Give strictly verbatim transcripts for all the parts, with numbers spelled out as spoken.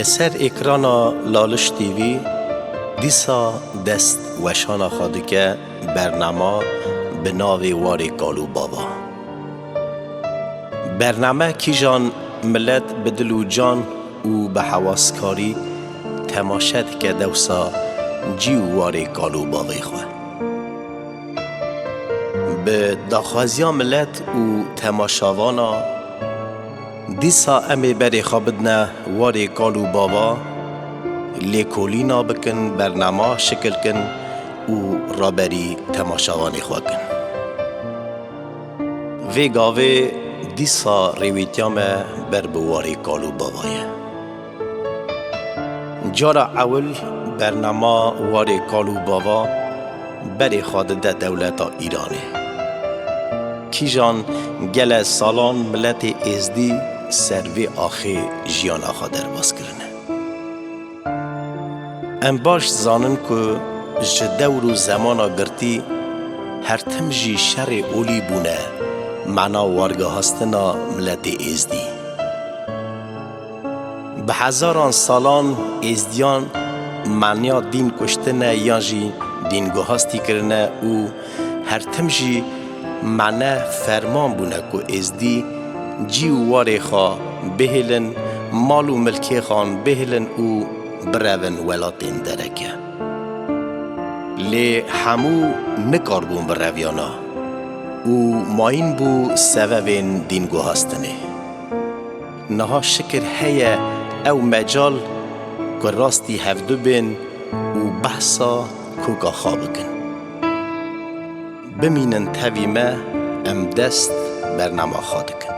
Li ser êkrana Laliş T V dîsa dest weşana xwe dike bernama bi navê Warê Kal û Bava. Bername kîjan milet bi dil û can û bi hewaskarî temaşe dike dewsa cî û warê kal û bavê xwe. Bi daxwaziya milet û temaşavana, dîsa em ê berê xwe bidine warê kal û bava, lêkolîna bikin, bernama şikil kin û raberî temaşavanê xwe kin. Vê gavê dîsa rêwîtiya me ber bi warê kal û bava ye. Cara ewil bernama Warê Kal û Bava berê xwe dide dewleta Îranê. Kîjan gele salan miletê Êzdî ser vê axê jiyana xwe derbas kirine. Em baş zanin ku ji dewr û zemana girtî her tim jî şerê olî bûne mena wargehastina miletê Êzdî. Bi hezaran salan Êzdiyan meniya dîn kuştine yan jî dîn guhastî kirine û her tim jî mene ferman bûne ku Êzdî cî û warê xwe bihêlin, mal û milkê xan bihêlin û birevin welatên dereke. Lê hemû nikarbûn bireviyana û mayîn bû sevevên dîn guhastinê. Niha şikir heye ew mecal ku rastî hevdu bên û behsa koka xwe bikin. Bimînin tevî me, em dest bernama xwe dikin.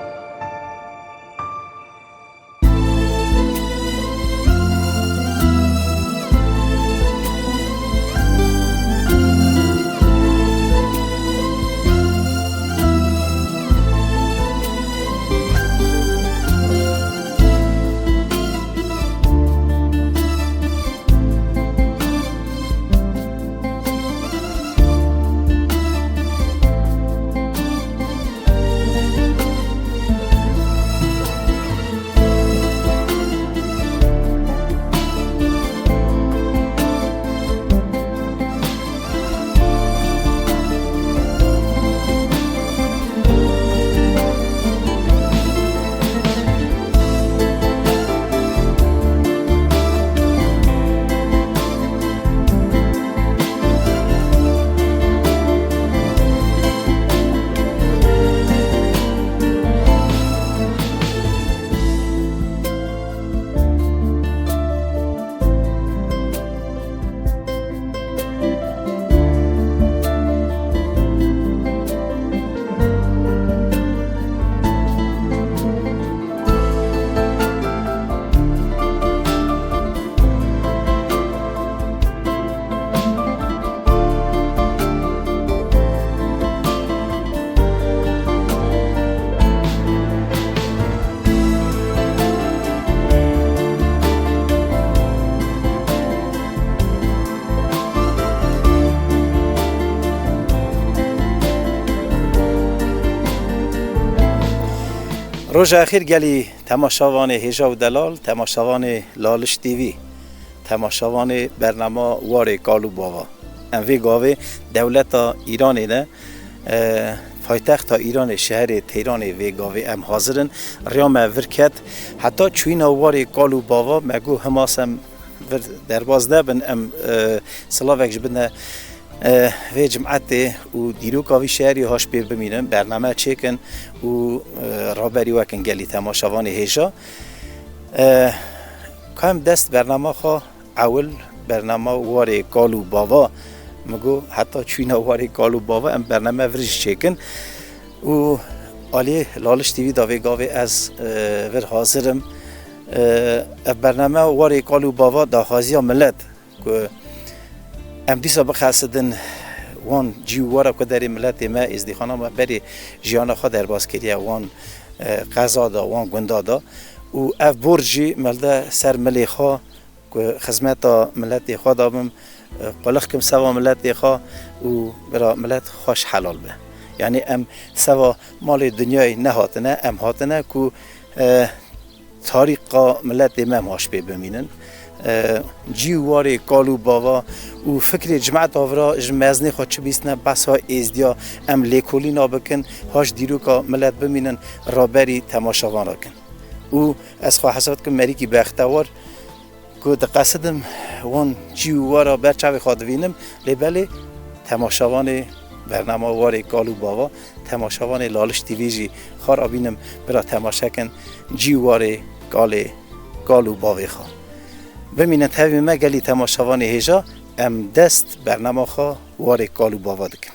Roja xêr gelî temaşavanê hêja û delal, temaşavanê Laliş T V, temaşavanê bernama Warê Kal û Bava. Em vê gavê dewleta Îranê de, e, paytexta Îranê, şeherê Teyranê vê gavê em hazir in. Riya me vir ket, heta çûyîna Warê Kal û Bava me got, hema em vir derbas nebin, em, e, silavek ji bin e, vê cimetê û dîroka vî şeherî haş pê bimînin, bername çêkin û, e, raberî wekin gelî temaşavanê hêja. E, ka em dest bernama xwe ewil bernama Warê Kal û Bava, min got, heta çûyîna Warê Kal û Bava em bername vir jî çêkin. Û alî Laliş T V da vê gavê ez, e, vir hazir im. E, ev bername Warê Kal û Bava daxwaziya milet ku em dîsa bixesidin wan cî û wara ku derê miletê me, êzdîxana me berê jiyana xwe derbas kiriye wan, e, qeza da, wan gunda da. Û ev borc jî me li de ser milê xwe ku xizmeta miletê xwe da bim, e, qulix kim seva miletê xwe û bira milet xweş helal be. Yanî em seva malê dinyayê nehatine, em hatine ku, e, Tarîka miletê me em haş pê bimînin. E, cî û warê kal û bava û fikrê cimeta vira ji mezinê xwe çi bîstine behsa êzdiya em lêkolîna bikin, haş dîroka milet bimînin, raberî temaşevan rakin. Û ez xwe hesab dikim merîkî bextewar ku diqesidim wan cî û wara ber çavê xwe divînim, lê belê temaşevanê bernama warê kal û bava, temaşevanê Laliş T V jî xwe rabînim, bira temaşe kin cî û warê kalê, kal û bavê xwe. Bimînin tevî me gelî temaşevanê hêja, em dest bernama xwe warê kal û bava dikin.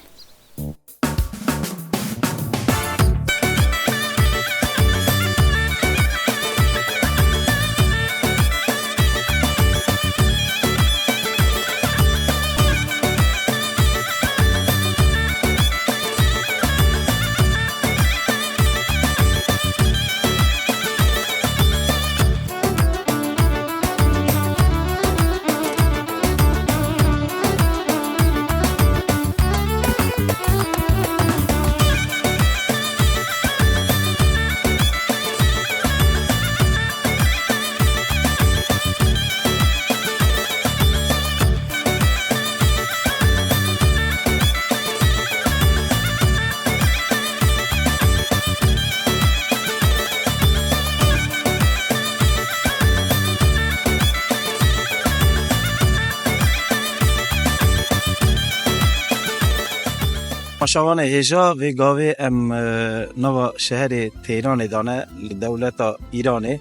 Temaşevanê hêja, vê gavê em, e, nava şeherê Teyranê dane li dewleta Îranê.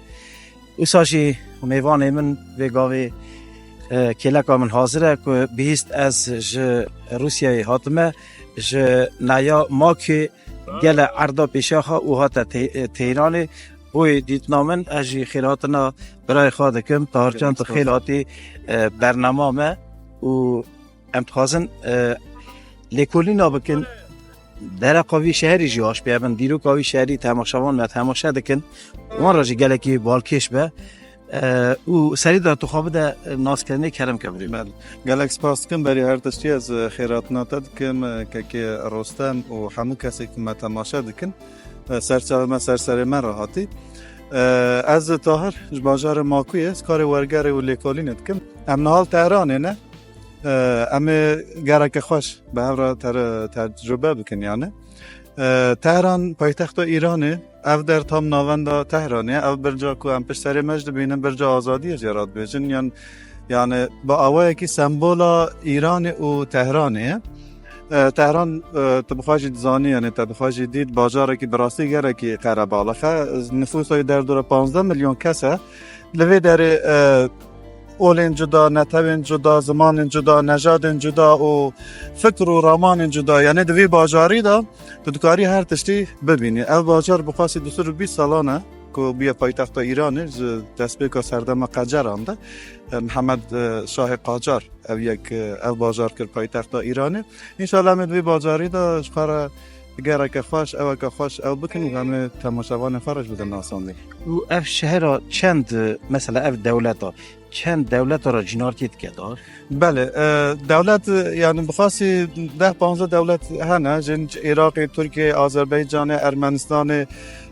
Wisa jî mêvanê min vê gavê, e, kêleka min hazir e ku bihîst ez ji Rûsyayê hatime, ji naya Makê gele erda pêşiya xwe û hate Te-, Teyranê. Boyê dîtina min, ez jî xêrhatina birayê xwe dikim. Tahircan, tu xêr hatî, e, bernama me û em dixwazin, e, lêkolîna bikin. Dereqa vî şeherî jî haş pê bin, dîroka vî şeherî temaşevan me temaşe dikin. Wan re jî gelekî balkêş be. E, û serî de tu xwe bide, e, naskirinê, kerem ke birî. Belê. Gelek spas dikim, berî her tiştî ez, e, xêrhatina te dikim, e, kekê Rostem û hemû kesê ku me temaşe dikin. E, serçavê me ser serê me re hatî. E, ez Tahir, ji bajarê Makûyê, ez karê wergerê û lêkolînê dikim. Em niha li Tehranê ne. E, em ê gereke xweş bi hev re ter-, tecrube bikin yani. E, Tehran paytexta Îranê, ev der tam navenda Tehranê, ev birca ku em pişt serê me jî dibînin, birca azadiyê jê re dibêjin, yan, yani bi awayekî sembola Îranê û Tehranê ye. E, Tehran, e, tu bi xwe jî dizanî, yani te bi xwe jî dît, bajarekî bi rastî gelekî qerebalix e. Nifûsa wî derdora panzdeh milyon kes e. Li vê derê, e, olên cuda, netewên cuda, zimanên cuda, nejadên cuda û fikr û ramanên cuda. Yani di vî bajarî de tu dikarî her tiştî bibînî. Ev bajar bi xwe sê du sed û bîst salan e ku bûye paytexta Îranê, ji destpêka serdema Qeceran de, e, Mihemed, e, Şahê Qacar ev yek, e, ev bajar kir paytexta Îranê. Înşallah em ê di vî bajarî de ji xwe re gereke xweş, eweke xweş ew bikin û em ê temaşevanên xwe re jî bidin nasandin. Û ev şehera çend, mesela ev dewleta, çend dewleta re cînartiyê dike dar? Belê, e, dewlet, e, yani bi xasî deh panzdeh dewlet hene, jin Iraqê, Tirkiyê, Azerbaycanê, Ermenistanê,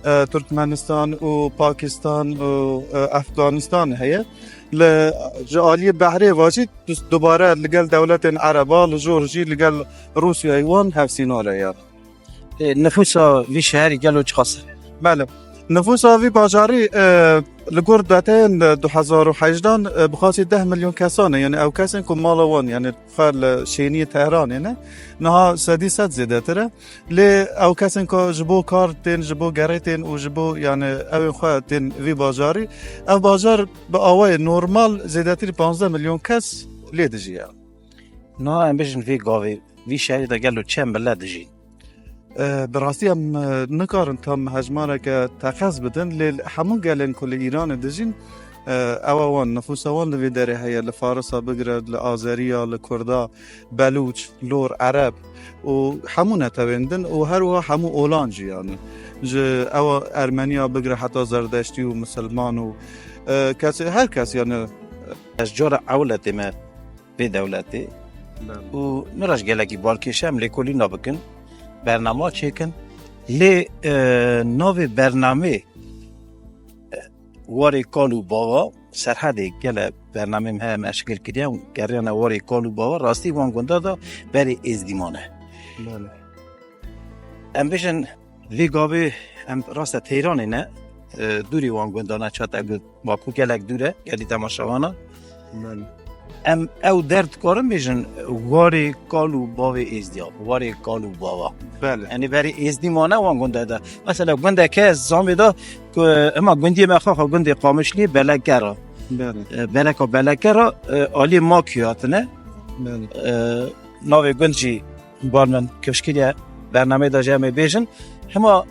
e, Türkmenistan û Pakistan û, e, Efganistan heye. Li, ji aliyê behrê ve jî du-, dubare li gel dewletên Ereba, li jor jî li gel Rûsyayê wan hevsînor e ya. E, nifûsa vî şeherî gelo çiqas e? Belê. Nifûsa vî bajarî, e, li gor dateyên du hezar û hejdan, e, bi xasî deh milyon kesan e. Yani ew kesên ku mala wan, yani xwe li şêniyê Tehranê ne, niha sedî sed zêdetir e. Lê ew kesên ku ji bo kar tên, ji bo gerê tên û ji bo, yani, ewên xwe tên vî bajarî, ev bajar bi awayê normal zêdetirî panzdeh milyon kes lê dijiye. Niha em bijin vê gavê, vî şerî de gelo çend milet dijîn? E, bi rastî em, e, nikarin tam hejmareke teqez bidin, lê hemû gelên ku li Îranê dijîn, e, ewa wan, nifûsa wan li vê derê heye, li Farisa bigire, li Azeriya, li Kurda, Belûç, Lor, Ereb û hemû netewên din û her wiha hemû olan jî, yani. Ji ewa Ermeniya bigire heta Zerdeştî û Misilman û, e, kesê, her kes, yani. Ez cara ewil e tême vê dewletê. Belê. Û min re jî gelekî balkêş e, em lêkolîna bikin, bernama çêkin. Lê, e, navê bernamê, e, Warê Kal û Bava, Serhedê gele bernameyê me heye me eşkil kiriye û geriyane warê Kal û Bava, rastî wan gunda da berê Êzdî mane. Belê. Em bêjin vê gavê em raste Teyranê ne, e, dûrî wan gunda ne, çate got Baku gelek dûr e, gelî temaşevana. Belê. Em ew der dikarin bêjin warê Kal û Bavê Êzdiya, warê Kal û Bava. Belê. Yanî berê Êzdî mane wan gundê de. Mesela gundeke ez zamê de ku ema gundiyê me xaxa gundê Qamişlî Belekera. Belê. E, Beleka Belekera, e, alî Makî hatine. Belê. E, navê gund jî bar min kifş kiriye, bernameyê de jî em ê bêjin. Hema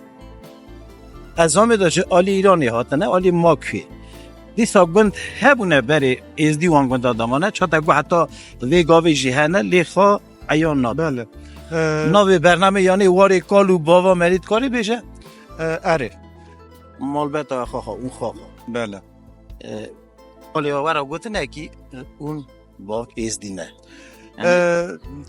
ez zamê de ji alî Îranê hatine, alî Makuyê. Dîsa gund hebûne berê Êzdî wan gunda damane, çate ku heta vê gavê jî hene, lê xwe eyan nabe. Belê. Ee, Navê bernamê yanî warê Kal û Bava me lê dikarî bêje? Ee, erê. Malbeta xaxa û xaxa. Belê. Ee, Alê wera gotinekî ûn Bav Êzdî ne. Yanî Ee,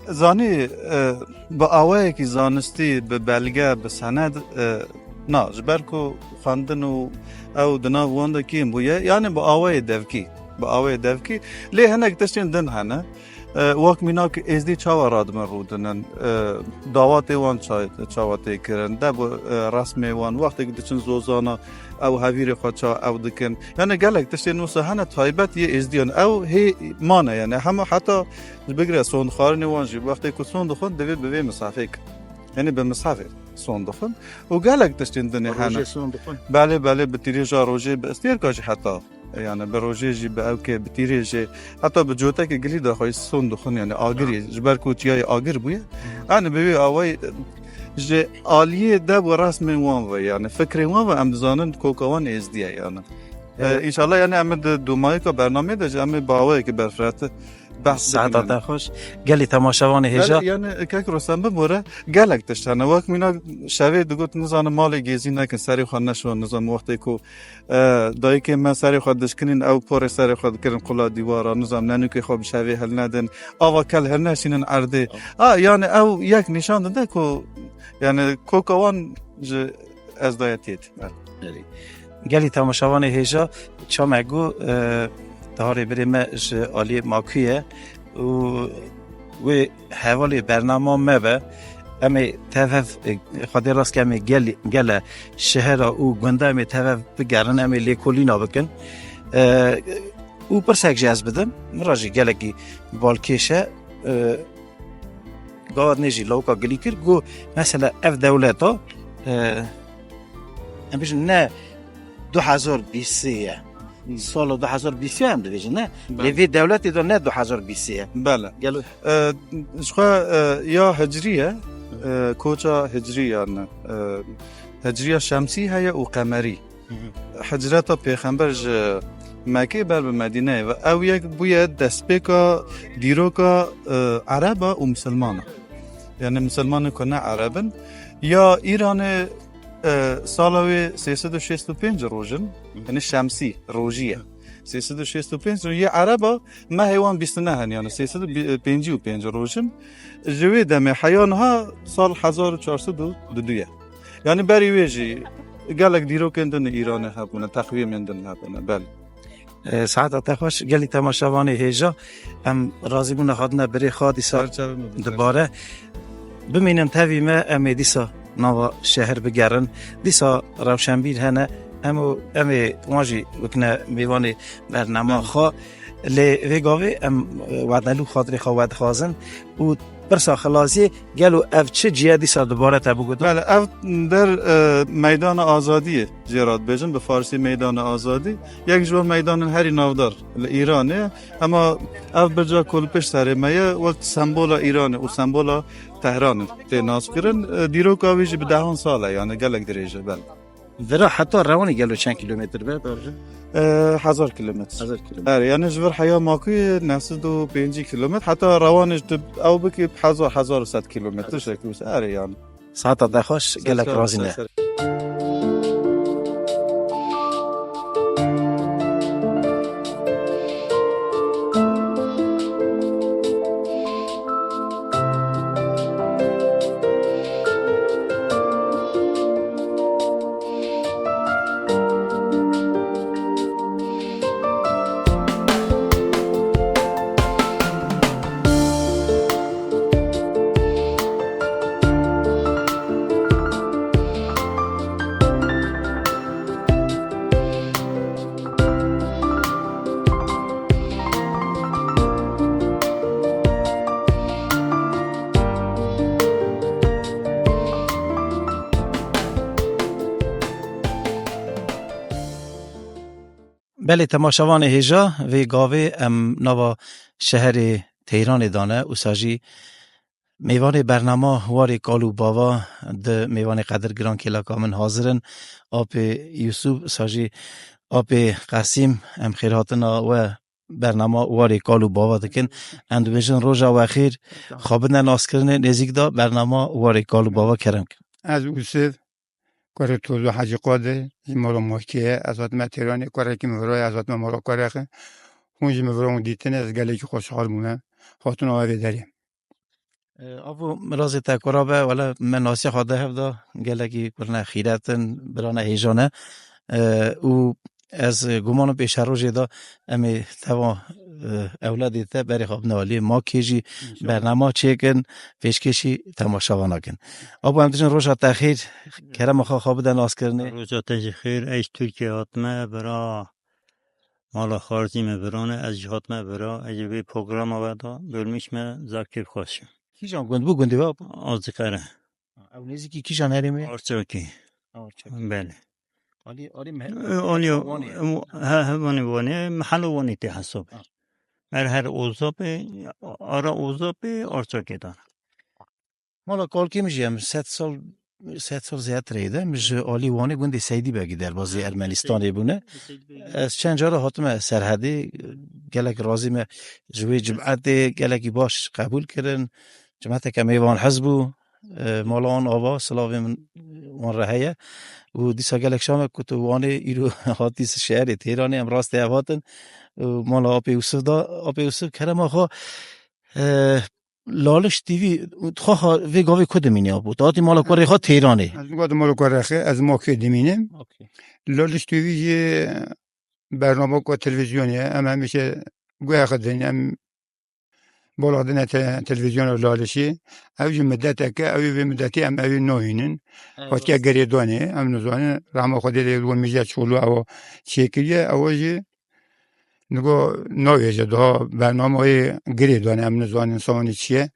Zanî, e, bi awayekî zanistî, bi belge, bi sened, e, na, ji ber ku xwendin û ew di nav wan de kêm bûye, yanî bi awayê devkî, bi awayê devkî. Lê hinek tiştên din hene. E, wek mînak Êzdî çawa radibin rûdinin, e, dawatê wan ça-, çawa tê kirin, deb û, e, resmê wan, wextê ku diçin zozana, ew hevîrê xwe ça ew dikin. Yani gelek tiştên wisa hene taybet yê Êzdiyan. Ew hê mane yani hema heta bigire sondxwarinê wan jî wextê ku son dixwin divê bi vê misafê kin. Yani bi misafê son dixwin. Û gelek tiştên dinê hene. Rojê son dixwin. Belê, belê, bi tîrêja rojê, bi istêrka jî heta. Yani bi rojê jî, bi ewkê, bi tîrê jî, heta bi cotekê gilî de xwe son dixwin, yani agirî, ji ber ku çiyayê agir bûye. Yani bi wê awayî ji aliyê deb û resmên wan ve, yani fikrên wan ve em dizanin koka wan êzdiye yani. Evet. E, înşallah yani em ê di domayika bernameyê de jî em ê bi awayekî berfirehtir behs Saeta bikin. Te xweş. Gelî temaşevanê hêja. Belê, yani kek Rostem bibore gelek tişt hene. Wek mînak şevê digot nizanim malê gêzî nekin, serê xwe neşon, nizanim wextê ku E, dayikê me serê xwe dişkinîn, ew porê serê xwe dikirin qula dîwara, nizam nenûkê xwe bi şevê hilnedin, ava kel hilneşînin erdê. A, yani ew yek nîşan dide ku, yani koka wan ji ezdayetiyê tê. Erê. Gelî temaşevanê hêja, çamek got, e, teharê birê me ji aliyê Makû ye. û wê hevalê bernama me be. Em ê tev hev, e, Xwedê rast ke em ê gel-, gele şehera û gunda em ê tev hev bigerin, em ê lêkolîna bikin. E, û pirsek jî ez bidim, min re jî gelekî balkêş e. E, gava dinê jî lawika gilî kir, got, mesela ev dewleta, e, em bêjin ne du hezar bîst sê ye. Sala du hezar bîst em dibêjin, ne? Belê. Lê vê dewletê de ne du hezar bîst ye. Belê. Gelo. E, ji xwe, e, ya hicriye, e, koça hicriye yani, e, hicriya şemsî heye û qemerî. Hı hı. Hicreta pêxember ji Mekê ber bi Medîneyê ve ew yek bûye destpêka dîroka, e, Ereba û Misilmana. Yani Misilmanê ku ne Ereb in. Ya Îranê, e, sala wê sê sed û şêst û pênc roj in, yani şemsî, rojî ye. Sê sed û şêst û pênc roj, yê Ereba mehê wan bîst û neh in, yani sê sed û pêncî û pênc roj in. Ji wê demê heya niha sal hezar û çar sed û du ye. Yani berî wê jî gelek dîrokên din Îranê hebûne, teqwîmên din hebûne, belê. E, saeta te xweş, gelî temaşevanê hêja. Em razî bûne hatine birê xwe dîsa Her çavê me bikir. Dibare. Bimînin tevî me, em ê dîsa nava şehir bigerin. Dîsa rewşenbîr hene, em û em ê wan jî bikine mêvanê bernama Belê. Xwe. Lê vê gavê em, e, wedelû xatirê xwe wedixwazin û pirsa xilasiyê, gelo ev çi cî ye dîsa dubare te bigotin? Belê, ev der, e, Meydana Azadiyê jê re dibêjin, bi farsî Meydana Azadî. Yek ji wan meydanên herî navdar li Îranê ye. Hema ev birca ku li pişt serê me ye, wek sembola Îranê û sembola Tehranê tê naskirin. E, dîroka wî jî bi dehan sal e, yani gelek dirêj e, belê. Vira heta Rewanî gelo çend kîlometr be? E, hezar kilometr. Hezar kilometr. Erê, yani ji vir heya Makuyê neh sed û pêncî kilometr. Heta Rewanê ji tu ew bikî hezar, hezar û sed kilometr şekil wisa. Erê yani. Saeta te xweş, gelek razî ne. Belê, temaşevanê hêja, vê gavê em nava şeherê Teyranê dane, wisa jî mêvanê bernama Warê Kal û Bava di mêvanê qedirgiran kêleka min hazir in. Apê Yusuf, wisa jî apê Qesîm, em xêrhatina we bernama Warê Kal û Bava dikin. Em dibêjin roja we xêr, xwe bidin naskirinê, nêzîk de bernama Warê Kal û Bava kerem kin. Ez Yusuf, kurê Tozo Hecî Qadir, ji mala Makê ye. Ez hatime Teyranê, kurekî min vira ye, ez hatime mala kurê xwe. Hûn jî min vira hûn dîtine, ez gelekî xweşhal bûme. Hatina wê derê. E, avo, mirazê te kura be, wele me nasiya xwe de hev da, gelekî kurine xîret in, birane hêja ne. E, û ez gumanim pêşerojê de em ê teva, e, ewladê te berê xwe bine aliyê Makê jî, înşallah, bernama çêkin, pêşkêşî temaşevana kin. Abo, em dijin roja te xêr, kerema xwe xwe bide naskirinê. Roja te jî xêr, ez ji Tirkiye hatime, bira mala xarzî me virane, ez jî hatime vira, ez jî vê programa we da, bölmüş me, zaf kêfxweş im. Kîjan gund bû gundê we? Azikere. Ew nêzîkî kîjan herêmê? Arçakî. Arçakî. Belê. Alî, alî me-, Alî, Wanê. He, he, Wanê, Wanê. Mehelo Wanê tê hesabê. Ha. Mer her Ozapê, ara Ozapê, Arçakê de. Mala kalkê min jî em sed sal, sed sal zêdetir heye de, min ji alî Wanê gundê Seydî Begî derbazî Ermenistanê bûne. Ez çend cara hatime Serhedê, gelek razî me ji wê cimetê, gelekî baş qebûl kirin. Cimeteke mêvanhez bû. E, mala wan ava, silavê min wan re heye. Û dîsa gelek şa me ku tu Wanê îro hatî şeherê Teyranê, em rastê hev hatin. Û mala Apê Yusuf da, Apê Yusuf kerema xwe, e, Laliş T V, tu xwe xa-, vê gavê ku dimînî, Apo? Tu hatî mala kurê xwe Teyranê. Ez niha di mala kurê xwe, ez Makê dimînim. Okey. Laliş T V jî bernama ku televîzyonê ye, em hemîşe guhê xwe didin, em bala dine te-, televîzyona Lalişê. Ew jî midetek e, ew ê vê midetê em ew ê nahînin. Eyvallah. Hatiye girêdanê, em nizanin, rehma Xwedê lê wan Mîrza Çolû ew çêkiriye, ew jî niha navêje daha bernamayê girêdanê, em nizanin sawanê çi ye.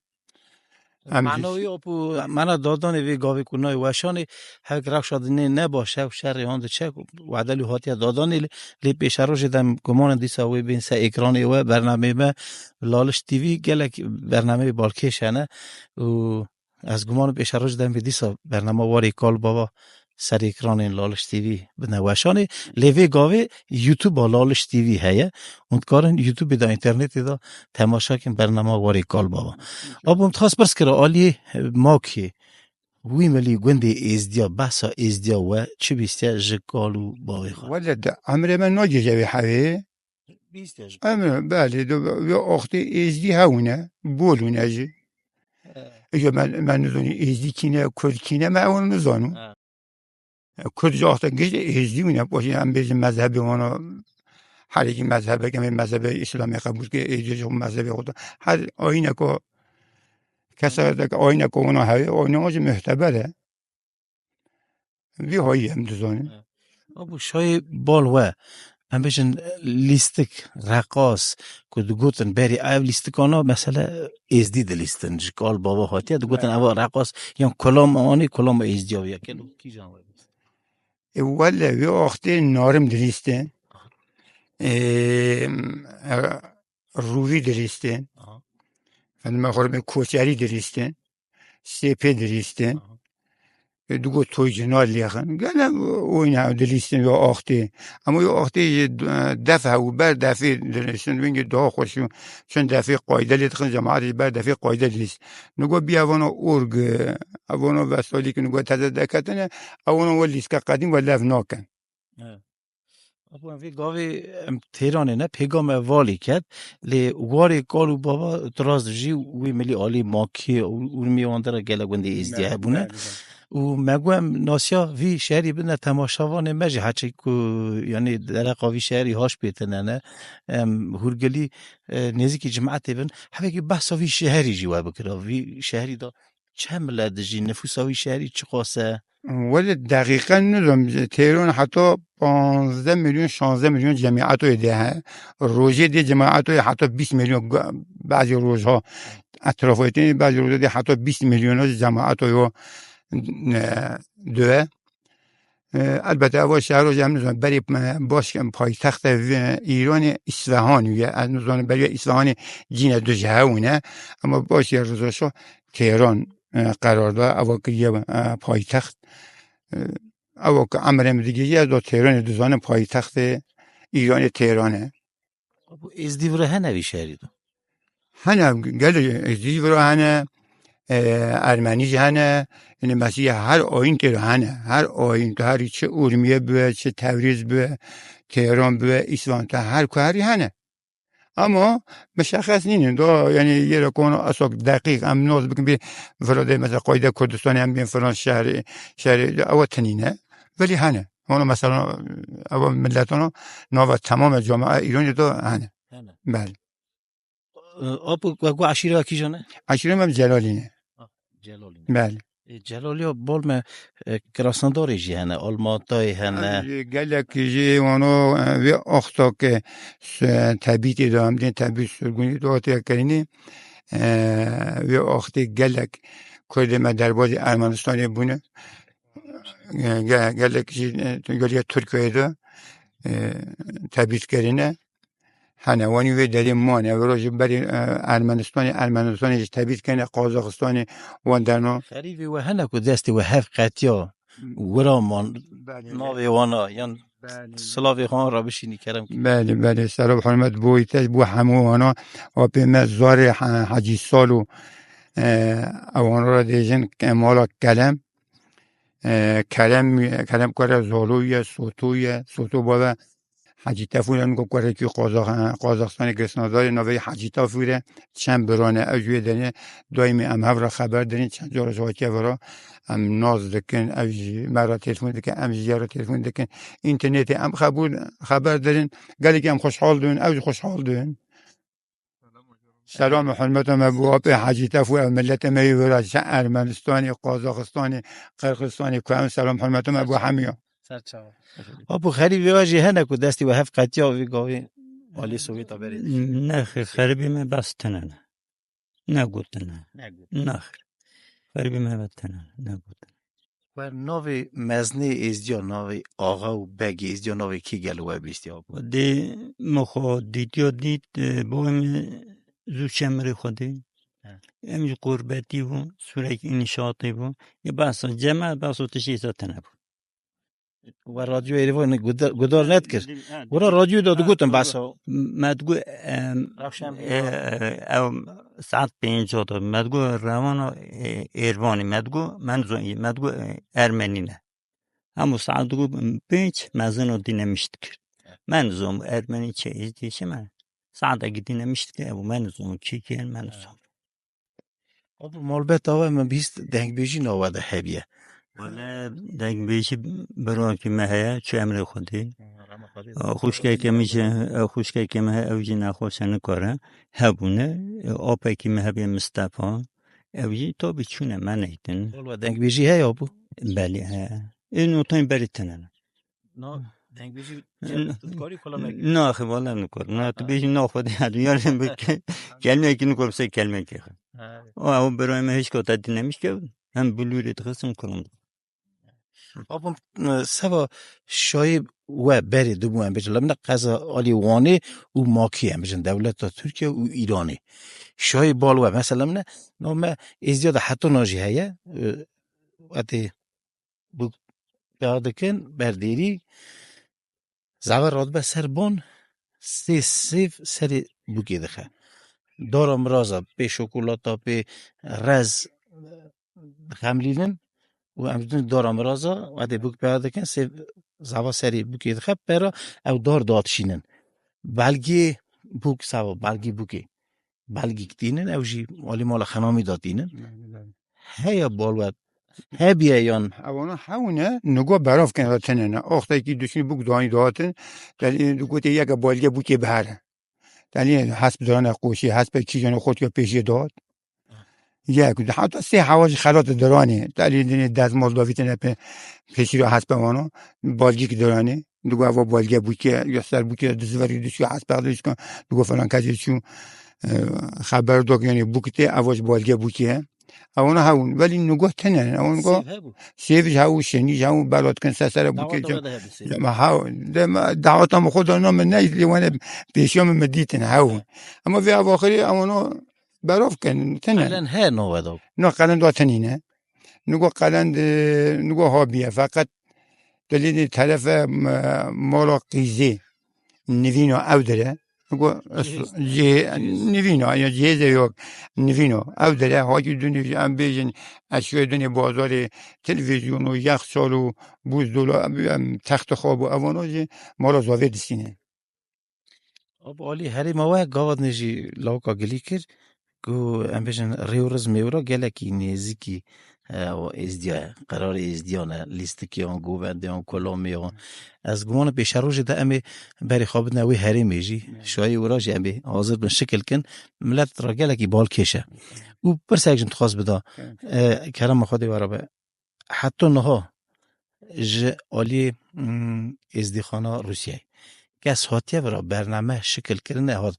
Em Mano jî wî, Apo, mana dadanê vê gavê ku nayê weşanê, hevek rewşa dinê ne baş e, şerê han diçe, wedelî hatiye dadanê lê, lê pêşerojê dem gumanin dîsa wê bên ser ekranê we, bernameyê me Laliş T V gelek bernameyê balkêş hene û ez gumanim pêşerojê dem vê dîsa bernama Warê Kal Bava ser ekranên Laliş T V bine weşanê. Lê vê gavê YouTube-a Laliş T V heye. Hûn dikarin YouTube-ê de, înternetê de temaşa kin bernama Warê Kal Bava. Abo, min dixwest pirs kira, aliyê Makê, wî milî gundê Êzdiya, behsa Êzdiya we çi bîstiye ji kal û bavê xwe? Wele de, emrê me nagihîje vê hevê. Bîstiye ji Em, belê, do, wê axtê Êzdî hewne, bol hûne jî. He. Îja me, me nizanî Êzdî kîne, Kurd kîne, me ew nizano. He. Kurd ji axte giş Êzdî hûne, paşê em bêjin mezhebê wana, her yekî mezhebek, em ê mezhebê Îslamê qebûl ke, Êzdî ji xwe mezhebê xwe da. Her ayîneko, kesek ayîneko wana heye, ayîna wan jî muhteber e. Vî hayî em dizanin. Abu şayê bal we, em bêjin lîstik, reqas, ku digotin berî ev lîstikana, mesele Êzdî dilîstin, ji kal bava hatiye, digotin Evet. eva reqas, yan kulama anî, kulama Êzdiya ya, keno kîjan we? E, wele, wê axtê narim dilîstin. E, e, rûvî dilîstin. Aha. Efendim, xwe koçerî dilîstin. Sêpê dilîstin. Aha. E, digot toy cina lêxin. Gele oyna dilîstin yo axtê. Ama yo axtê jî, e, def hew ber defê dilîstin. Wengê daha xweş yo. Çend defê qayde lê dixin, cemaat jî ber defê qayde dilîst. Nigo bî evana org, e, evana vesalî ki nigo teze deketine, evana we lîske qedîm we lev nakin. Evet. Apo em vê gavê em Teyranê ne, pêga me valî ket, lê warê kal û bava tu rast dijî wî milî alî Makî û Urmiyê wan dera gelek gundê Êzdî Ne, hebûne. ne, ne. Û me got em nasiya vî şeherî bidine temaşevanê me jî, heçî ku, yanî, dereqa vî şeherî haş pê tine ne. Em hûrgilî, e, nêzîkî cimetê bin. Hevekî behsa vî şeherî jî we bikira. Vî şeherî de çend milet dijî, nifûsa wî şeherî çiqas e? Wele deqîqe nizanim, Teyran heta panzdeh milyon, şanzdeh milyon cemiyetoyê de he. Rojê dê cemiyetoyê heta bîst milyon, bazı rojha etrafetê, bazı rojê dê heta bîst milyon cemiyetoyê, e, döve. E, elbette ev şehro jî em nizanin berê, e, baş paytexta vê Îranê Îsvehan ye. Ez nizanim beriya Îsvehanê cîne du ji hewn e. Ama baş ya Reza Şah Tehran, e, qerar da. Ev kiriye, e, paytext. E, ev ku emrê min digihî ez da Tehranê dizanim paytextê Îranê Tehran e. Bu Êzdî vira hene vî şehrî de? Hene, gelê Êzdî vira hene, e, Ermenî jî hene, yani Mesîh her ayîn tê de hene. Her ayîn tu herî çi Urmiye bibe, çi Tevrîz bibe, Tehran bibe, Îsvan te her ku herî hene. Ama muşexes nînin. Do, yani yere konu asok deqîq em noz bikin bir vira de mesela qayde Kurdistan em bin filan şehri, şehri ewa tenine. Belî hene. Ona mesela ewa milletana nava tamam camia Îranê de hene. Hene. Belê. E, Apo, we got eşîra kîjan e? Eşîra me Celalî ne. Ah, Celalî ne. Belê. E, Celalî ya bal me, e, Krasnodarê jî hene, Almatayê hene. Em jî gelek jî wano, e, vê axta ke s-, tebîtê de, em dên tebît sirgûnî de hatiye kirinê, e, vê axtê gelek Kurdê me derbazî Ermenistanê bûne. E, ge-, gelek jî, e, geliya Tirkiyeyê de, e, tebît kirine. Hene, wanî wê derê mane. Vira ji berî, e, Ermenistanê, Ermenistanê ji tebît kene Qazaxistanê wan derno. Xerîvê we hene ku destê we hev qetiya wira man Belê, navê wana yan belê. Silavê xwe re bişînî kerem kî. Belê, belê. Serov hurmet bo te, bo hemû wana. Apê me zarê He-, Hecî Salo, e, ewan re dêjin ke-, mala Kelem. E, Kerem, Kerem kore Zolo ye, Soto ye, Soto bave. Hecî Tefû re niko kurekî Qazax-, Qazaxistanê Krasnodarê navê Hecî Tefû re çend birane ew ji wê derê daîmî em hev re xeber dirin, çend cara ji hatiye vira em nas dikin, ev jî me re telefon dikin, em jî ya re telefon dikin. Înternetê em xebûr, xeber dirin, gelekî em xweşhal dibin, ew jî xweşhal dibin. Selam û hurmeta me bo apê Hecî Tefû, ev milletê me yê vira çi Ermenistanê, Qazaxistanê, Qirxizistanê, ku em selam hurmeta me bo hemiya. Ser çava. Apo xerîbê we jî hene ku destî we hev qetiya vî gavî alî Sovîta berê? Nexir, xerîbê me bes tune ne. Negotine. Negot. Nexir. Xerîbê me hev tune ne. Negotine. We navê meznê êzdiya, navê axa û begê êzdiya, navê kê gelo we bîstiya? Dê min xwe dîtiya dît, e, bavê min zû çemirê xwe dê. He. Em ji qurbetî bû, sûrekî înşaatê bû. Ê behsa cema, behsa tiştê sa tune bû. We radyoya Êrîvanê guda-, gudar nedikir. Dî-, ha, Wira dî-, radyoyê de ha, digotin doğru. Behsa. Me digot, em, Rewşenbîrî e, var. E, ew saet pênc de. Me digot revana, e, Êrvanî, me digot, me nizanî, me digot, e, Ermenî ne. Hemû saet digot pênc, mezino dîne mişt dikir. Me nizan Ermenî çi, Êzdî çi me. Saetekî dîne mişt dikir, ew me nizan kî kî me nizan. Abi, malbeta we min bihîst dengbêjî nava de hebiye. Wele dengbêjî birakî me heye, çi emrê Xwedê. Ha, rehma Xwedê. Xwişkekê min jî, xwişkekê min heye, ew jî nexweş e, nikare. Hebûne, apekî min hebiye Mistefa. Ew jî tabî çûne me neytin. Wele dengbêjî heye abû? Belê heye. Ê notayên berê tune ne. Na, dengbêjî N-, tu dikarî kula me. Naxê, wele nikor. Na, tu Ha. bêjî na Xwedê herdû. Yanî bi ke-, kelmekî nikor, bi sey kelmekê xwe. Ha. O, ew birayê me hişka te dinlemiş ke, hem bilûrê dixistin kurum. Apim, e, seba şayê we berê dibû, em bêjin, lemine qeza alî Wanê û Makî, em bêjin, dewleta Tirkiye û Îranê. Şayê bal we, mesela, lemine, no me êzdiya de heta na jî heye, e, etê bûk pêya dikin, berdêrî, zava radibe ser ban, sê sêv serê bûkê dixe. Dara miraza, pê şokolata, pê rez, dixemlînin û em didin dara miraza, edê bûk pêya dikin, sêv zava serê bûkê dixe, pera ew dar dadişînin. Belgê bûk, sava belgê bûkê. Belgîk tînin, ew jî alî mala Xenamî de tînin. Belê, belê. Heya bal we hebiye yan? Ewana hewne, nigo berav kene de tenene. Axtekî duşnî bûk danî datin, telî digotê yeke balge bûkê bihere. Telî hesp dirane qoşî, hespe kîjanê xortiya pêşiye dat. Yek, heta sê hewa jî xelat diranê. Telî dinê dezmal davîtine pê, pêşîra hespe wano. Balgîk diranê. Digo eva balge bûke, ya ser bûke, diziverî dişiyo hespe dişka. Digo falan kesê çû, e, xeber dok, yanî bûk tê, eva ji balge bûke. Ewana hewin. Welî nigwa tene. Ewan nigwa Sêv hebû. Sêv ji hewin, şenî ji hewin, belat kin sesere bû Daweta kê. We de hebû sêv. Ma hew, de ma, daweta min xwe da na min neyî, lê wane pêşiya min, min dîtin hewin. Ama vê avaxirê ewana berav kin, tene. Qelen he nave da. Na qelen da tenî ne. Nigwa qelen de, nigwa habiye. Feqet dilê de terefe, m-, mala qîzê. Nivîna ew dire. Go, Cihêz. Cihê-, nivîna, ya cihêzê yok. Nivîna. Ew dire, hakî dunê, em bêjin, eşyayê dunê bazarê, televîzyon û yexçal û buzdola, em, textê xwe bû, evana jî mala zavê distîne. Ab Alî, herêma we gava dinê jî lawika gilî kir, ku em bêjin rê û rizmê wira gelekî nêzîkî, e, o êzdiya ye. Qerarê êzdiyan e, lîstikiyan, govendiyan, kolamê yan. Ez gumanim pêşerojê de em ê berê xwe bidine wê herêmê jî. Evet. Şayê wira jî em ê hazir bin şikil kin. Milet re gelekî balkêş e. Û pirsek jim dixwaz bida. Evet. E, kerema Xwedê we re be. Heta niha ji aliyê, mm, êzdîxana Rûsyayê kes hatiye vira bername şikil kirine, hat,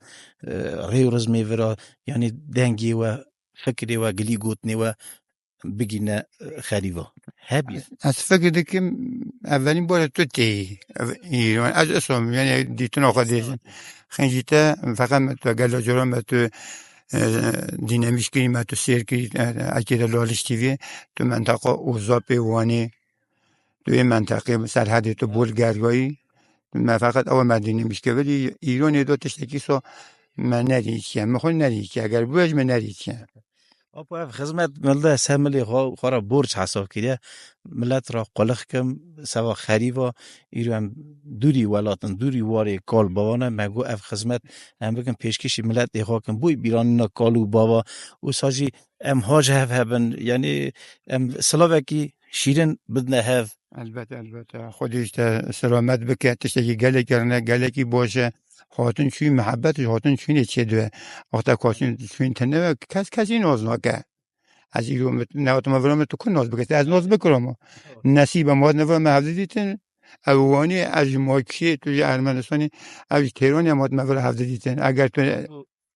e, rê û rizmê vira, yanî dengê we, fikirê we, gilî gotinê we bigîne, e, xerîva? Hebiye? Ez, ez fikir dikim, evelîn bare tu têyî. Ev, îro-, ez isom, yanî dîtina xwe dêjim. Xêncî te, feqet me tu gelo coro me tu, e, dînemîş kirî, me tu sêr kirî, e, ekê de Laliş T V, tu menteqa Ozapê Wanê, tu yê menteqê Serhedê tu bol gergayî, me feqet ew me dînemîş kir. Belî Îranê de tiştekî so me nedîtiye. Min xwe nedîtiye. Eger bibe ji min nedîtiye. Apo ev xizmet milde se milê xwe, xwe re borc hesab kiriye. Milet re qulix kim, seva xerîva, îro em dûrî welat in, dûrî warê kal bavan e, me got ev xizmet em bikin pêşkêşî miletê xwe kim. Boy bîranîna kal û bava, wisa jî em ha ji hev hebin, yanî em silavekî şîrin bidine hev. Elbet, elbet. Xwedê ji te selamet bike, tiştekî gelekî rine, gelekî baş e. Hatin çûyî mihebet, hatin çûyînê çêdibe. Wexta ku hatin çûyîn tune be, kes kesî noz nake. Ez îro mit-, newata me vira me tu ku noz bike, ez noz bikirama. Nesîba me hat neva me hevdî dîtin. Ew wanî ez ji Makî, tu ji Ermenistanê, ev ji Têranê em hat me vira hevdî dîtin. Eger tu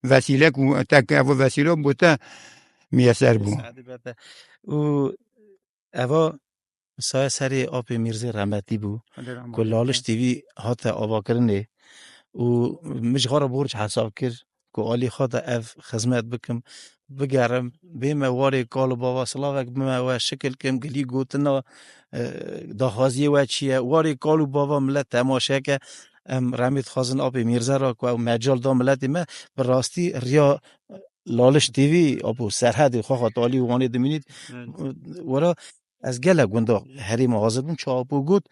vesîlek û tek ev vesîle bû te miyeser bû. Û eva saya serê apê Mîrzê remetî bû, Hadi rahmet ku eylesin. Laliş T V hate avakirinê û min ji xwe re borc hesab kir ku alî xwe de ev xizmet bikim, bigerim, bême warê kal û bava, silavek bime we, şikil kim, gilî gotina, e, daxwaziyê we çi ye, warê kal û bava milet temaşe ke, em remê dixwazin apê Mîrze re ku ew mecal da miletê me, bi rastî riya Laliş T V, apo Serhedê xwe xwe talî û Wanê dimînît. Evet. Wera ez gelek winda herêma hazir bûm, çawa apo got,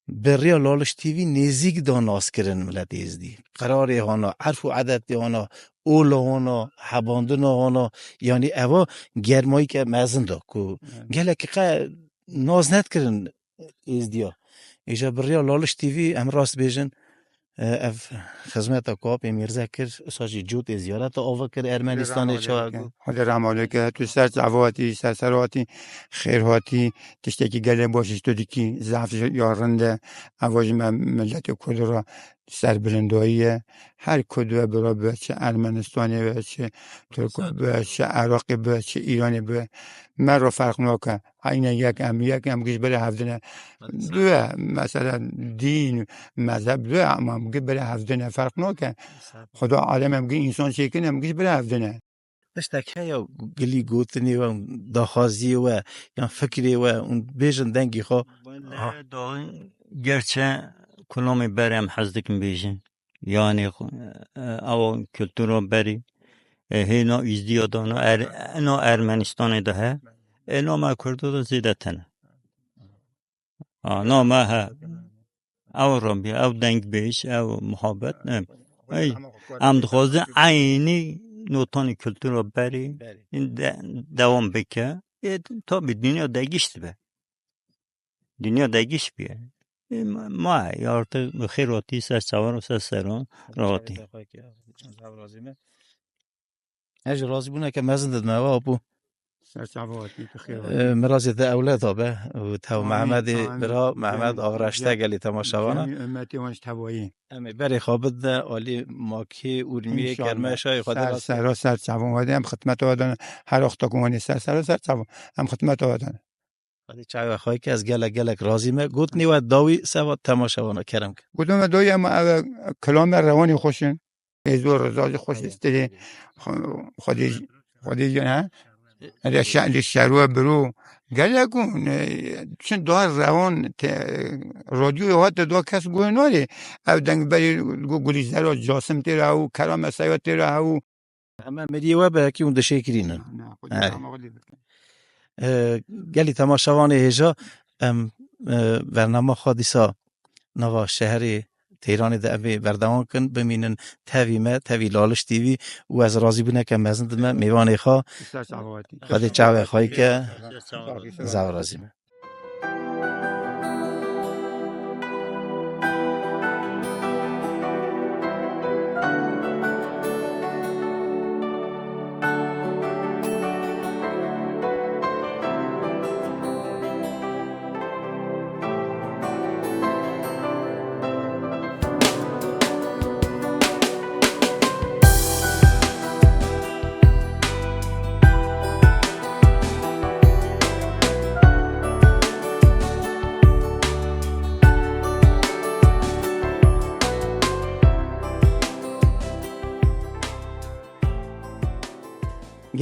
bi riya Laliş T V nêzîk da naskirin miletê êzdî. Qerarê hana, erf û edetê hana, ola hana, hebandina hana, yanî eva germayîke mezin da ku Evet. gelekî qe nas nedkirin êzdiya. Îja bi riya Laliş T V em rast bêjin, e, ev xizmeta ku apê Mîrze kir, usa jî cotê ziyareta ava kir Ermenistanê çawa ku. Hadi rahma leke, tu ser çava hatî, ser ser hatî, xêr hatî, tiştekî gelê baş ji tu dikî, zaf ji ya rind e, eva ji me miletê Kurd re serbilindayî ye. Her Kurd be bira be, çi Ermenistanê be, çi Tirk be, çi Iraqê be, çi Îranê be, me re ferq nake. Eyne yek em, yek em giş berê hevdine. Duye, mesela dîn, mezheb duye ama em giş berê hevdine, ferq nake. Xuda alem em giş însan çêkin, em giş berê hevdine. Tiştek heye gilî gotinê we, daxwaziyê we, yan fikrê we, hûn bêjin dengê xwe. Wele Ha. daxin gerçe kulamê berê em hez dikin bêjin. Yanî, e, ew kultura berî, e, hêna Îzdiya de, no Er-, no Ermenistanê de he. E, no me Kurdo de zêde tene. Ha, no me he. Ew rabî, ew dengbêj, ew muhabbet, ne. Ey, em dixwazin eynî notanê kultura berî de-, dewam bike. E, tabi dinya degişt be. Dinya degişt bîye. E, ma, ma, ya artık bi xêr hatî, ser çavan û ser seran rahatî. Ez ji razîbûneke mezin didime we, apo. Ser çava hatî, tu xêr hatî. Mirazê te ewleda be û tev Amîn, Mehmedê amîn. Bira, Mehmed Cem, Avraşte cem, gelî temaşevana. Cemî ummetê wan ji tevayî. Em ê berê xwe bidine alî Makî, Urmiyê, İnşallah. Kermeşayê, Xwedê Ser, nasî. Sero ser çavan we de em xidmeta we de ne. Her wexta ku wanî ser, sero ser çavan. Em xidmeta we de ne. Xwedê çavê xwe ke ez gelek, gelek razî me. Gotinê we dawî seba temaşevana kerem ke. Gotinê we dawî em ev kilame rewanî xweş in. Êzo Riza jî xweş dîstirê. Xwe-, Xwedê jî, Xwedê jî, he? Erê şe-, li şerwe biro. Gelek û, e, çin daha rewan te-, radyoyê hate daha kes guh narê. Ev deng berê gu-, Gulîzera Casim tê re hew, Kerame Seywa tê re hew. Heme miriyê we be ki hûn dişêkirînin. Na, Xwedê Erê. rehma Xwedê bike. E, gelî temaşevanê hêja, em, e, bernama xwe dîsa nava şeherê Teyranê de em ê berdewam kin, bimînin tevî me, tevî Laliş T V û ez razîbûneke mezin dime mêvanê xwe. Ser çava hatî. Xwedê çavê xwe ke, Ser çava hatî. Zav razî me.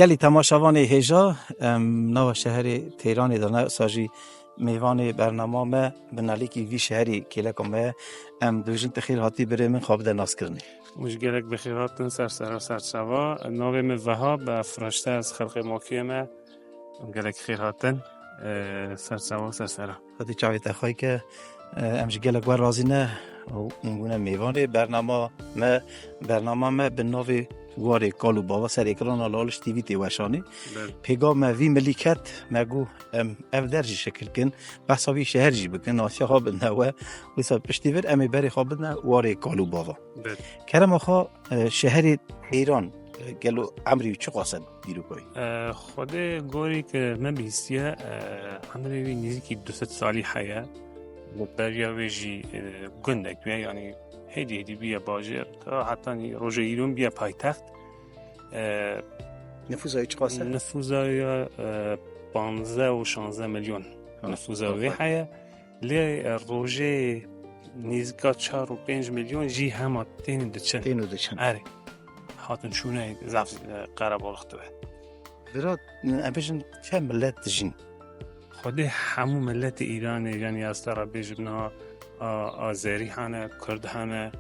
Gelî temaşevanê hêja, em nava şeherê Teyranê de ne, wisa jî mêvanê bernama me binalîkî vî şeherî kêleka me ye. Em dibêjin tu xêr hatî birê min, xwe bide naskirinê. Hûn jî gelek bi xêr hatin ser sera ser çava. Navê min Vehab e, Firaşte ez xelkê Makiyê me. Gelek xêr hatin, e, ser çava ser sera. Xwedî çavê te xwey ke, e, em ji gelek we razî ne û hûn bûne mêvanê bernama me. Bernama me bi navê Warê Kal û Bava ser ekrana Laliş T V tê weşanî. Belê. Pêga me vî milî ket, me got em ev der jî şikil kin, behsa vî şeher jî bikin, nasiya xwe bidine we. Wisa piştî vir em ê berê xwe bidine Warê Kal û Bava. Belê. Kerema xwe, e, şeherê Teyran, e, gelo emrî wî çiqas e dîrokayî? E, Xwedê gorî ke me bihîstiye, e, emrê wî nêzîkî du sed salî heye. Beriya wê jî, e, gundek bûye, yanî hêdî hêdî bûye bajêr. Ta hetanî roja îro bûye paytext. E, Nifûza wî çiqas e? Nifûza wî, e, panzdeh û şanzdeh milyon Ha, nifûza wê aferin. heye. Lê, e, rojê nêzîka çar û pênc milyon jî hema tên diçin. Tên û diçin. Erê. Hatin çûne zaf, e, qerebalix dibe. Bira, em bêjin çend millet dijîn? Xwedê hemû milletê Îranê, yanî ez te re bêjim niha, a, Azerî hene, Kurd hene,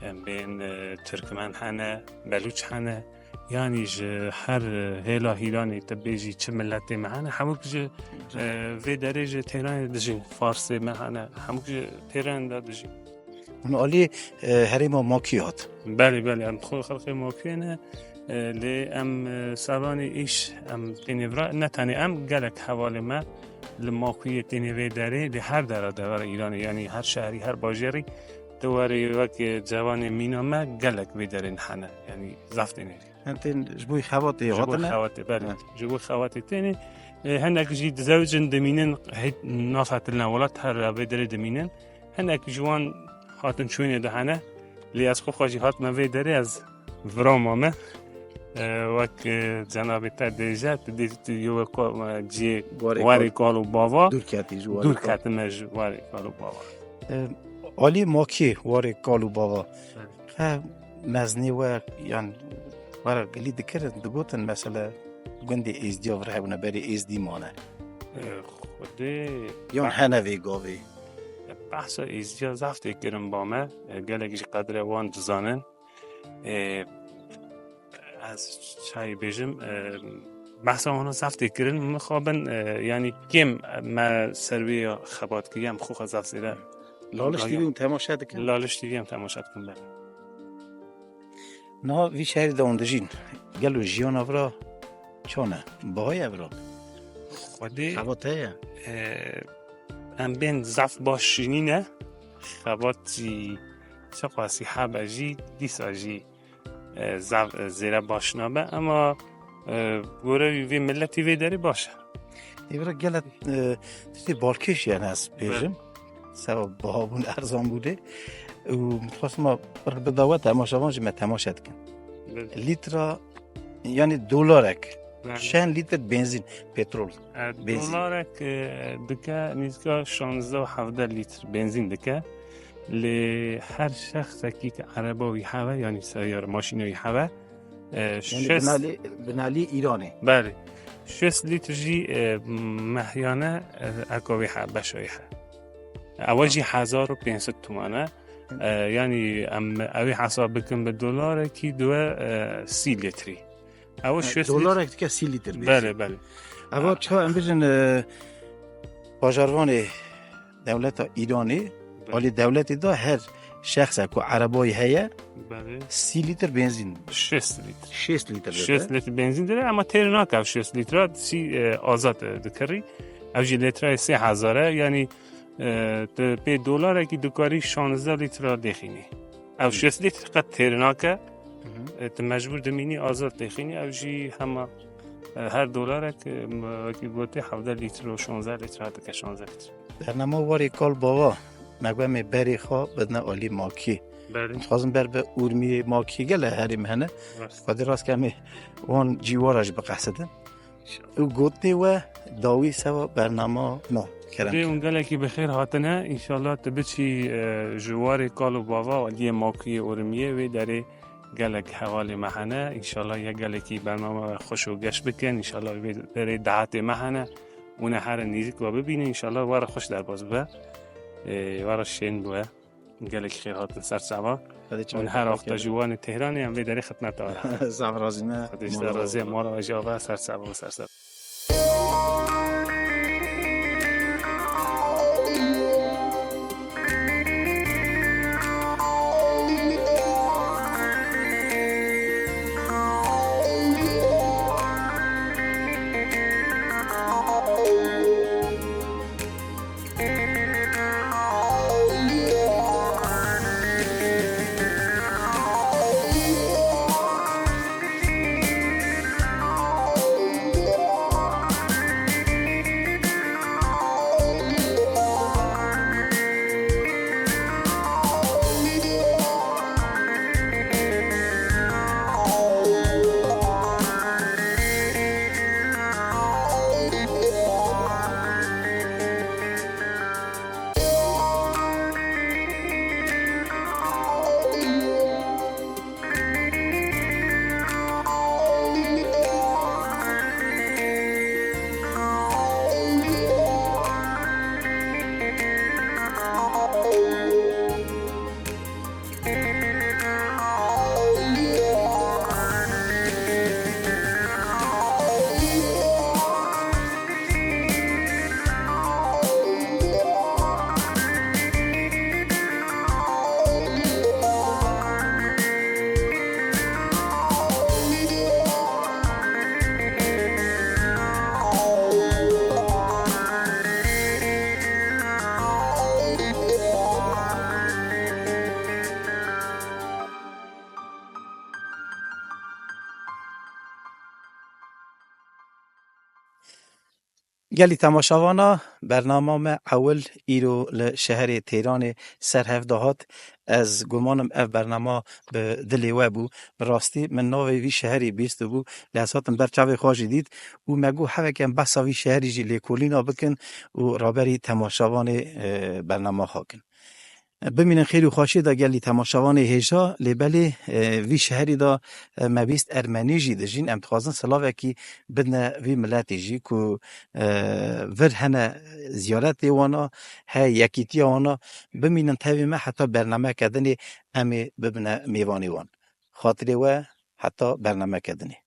em bên, e, Tirkmen hene, Belûç hene. Yanî ji her hêla hîranê te bêjî çi miletê me hene, hemûk ji, e, vê derê ji Teyranê dijîn. Farsê me hene, hemûk ji Teyranê de dijîn. Hûn alî, e, herêma Makî hat? Belê, belê, em xwe xelkê Makiyê ne, e, lê em, e, sebanê îş em tênê vira, ne tenê em, gelek hevalê me li Makiyê tênê vê derê, lê her dera devera Îranê, yanî her şehrî, her bajêrî, tu werî wek, e, cewanê mîna me gelek vê derê hene, yanî zaf tênê. Em tên ji bo xebatê Ji bo hatine? xebatê, belê. Evet. Ji bo xebatê tênê. E, hinek jî dizewicin, dimînin, hê nav hatin welat, her vê derê dimînin. Hinek ji wan hatin çûnê de hene. Lê ez xwe xwe jî hatime vê derê, ez vira mame. E, wek, e, cenabê te dêje, tu dê, tu yê we ko-, e, ciyê Warê warê kal. kal û bava. Dûr ketî ji warê Dûr kal. ketime ji warê kal û bava. E, alî Makî warê kal û bava. Evet. He, meznê we yan we re gilî dikirin, digotin mesela gundê Êzdiya vir hebûne, berê Êzdî mane. E, Xwedê Yan hene vê gavê? Behsa Êzdiya zaf tê kirin ba me, e, gelek jî qedrê wan dizanin. E, ez çayê bêjim, e, behsa wana zaf tê kirin, mixabin, e, yanî kêm me ser wê xebat kiriye, em xwe xwe zaf zêde Laliş T V hûn temaşe dikin? Laliş T V em temaşe dikin, belê. Niha vî şehrî de hûn dijîn. Gelo jiyana vira çone? Baha ye vira? Xwedê Xebat heye? e, em bên zaf baş jî nîne. Xebat jî çiqasî hebe jî, dîsa jî, e, zaf, e, zêde baş nabe. Ema E, gore vê miletî vê derê baş e. Ê, bira gelek, e, tiştê balkêş yani ez bêjim. Seba bihabûn, erzanbûnê. Û min dixwest ma pir bida we, temaşevan jî me temaşe dikin. Belê. Lîtra, yani dolarek, Belê. çend lîtr benzîn, petrol? E, Benzîn. Dolarek, e, dike nîzika şanzde û hevdeh lîtr benzîn dike. Lê her şexsekî ke ereba wî heve, yani seyare, maşîna wî heve, e, Yani şêst binalî, binalî Îranê. Belê. Şêst lîtr jî, e, mehyane, e, eka wê he, beşa wê he. Ewe jî hezar û pênc sed tuman e. E, yani em ewê hesab bikin bi dolarekî diwe, e, sî lîtrî. Ewe Ha, şêst lîtr. Dolarek dike sî lîtr bê. Belê, belê. Ewa Ha. çawa em bijin, e, bajarvanê dewleta Îranê, Belê. alî dewletê de her şexse ku erebayî heye, Belê. sî lîtr benzîn. Şêst lîtr. Şêst lîtr dide. Şêst lîtr benzîn dide, ama têr nake ev şêst lîtra, sî, e, azad, e, dikirî. Ev jî lîtrayê sê hezar e, yani, e, tu pê dolarekî dikarî şanzde lîtra dêxînî. Ev Hı. şêst lîtr qet têr nake. Hı hı. E, tu mecbûr dimînî azad dêxînî, ev jî hema, e, her dolarek, e, m-, wekî gotê hevdeh lîtr û şanzde lîtr hatike şanzde lîtr. Bernama warê kal bava, me got em ê berê xwe bidine alî Makî. Belê. Dixwazim ber bi Urmiyê Makî gele herî me hene. Rast. Xwedê rast ke em ê wan cîwara jî biqesidin. Û gotê we dawî seba bernama me. Kerem Dê ke. hûn gelekî bi xêr hatine. Înşallah tu biçî, e, ji warê kal û bava aliyê Makiyê Urmiyê wê derê gelek hevalê me hene. Înşallah yek gelekî bernama we xweş û geş bikin. Înşallah wê derê daetê me hene. Hûn ê here nêzîk we bibînin. Înşallah were xweş derbas bibe. E, were şên bibe. Gelek xêr hatin ser çava. Hadi çay Hûn her kafe wexta kere. ji wanê Tehranê em vê derê xidmeta we. Sağ razî me. Xwedê ji te razî ye, mala we jî ava ser çava û ser ser. Gelî temaşevana, bernama me ewil îro li şeherê Têranê ser hev de hat. Ez gumanim ev bernama bi dilê we bû. Bi rastî min navê vî şeherî bîstibû. Lê ez hatim ber çavê xwe jî dît û me got heveke em behsa vî şeherî jî lêkolîna bikin û raberî temaşevanê, e, bernama xwe kin. Bimînin xêr û xweşiyê de gelî temaşevanê hêja, lê belê, e, vî şeherî de, e, me bîst ermenî jî dijîn. Em dixwazin silavekî bidine vî miletî jî ku, e, vir hene ziyaretê wana, he yekîtiya wana. Bimînin tevî me heta bernameke dinê em ê bibine mêvanê wan. Xatirê we heta bernameke dinê.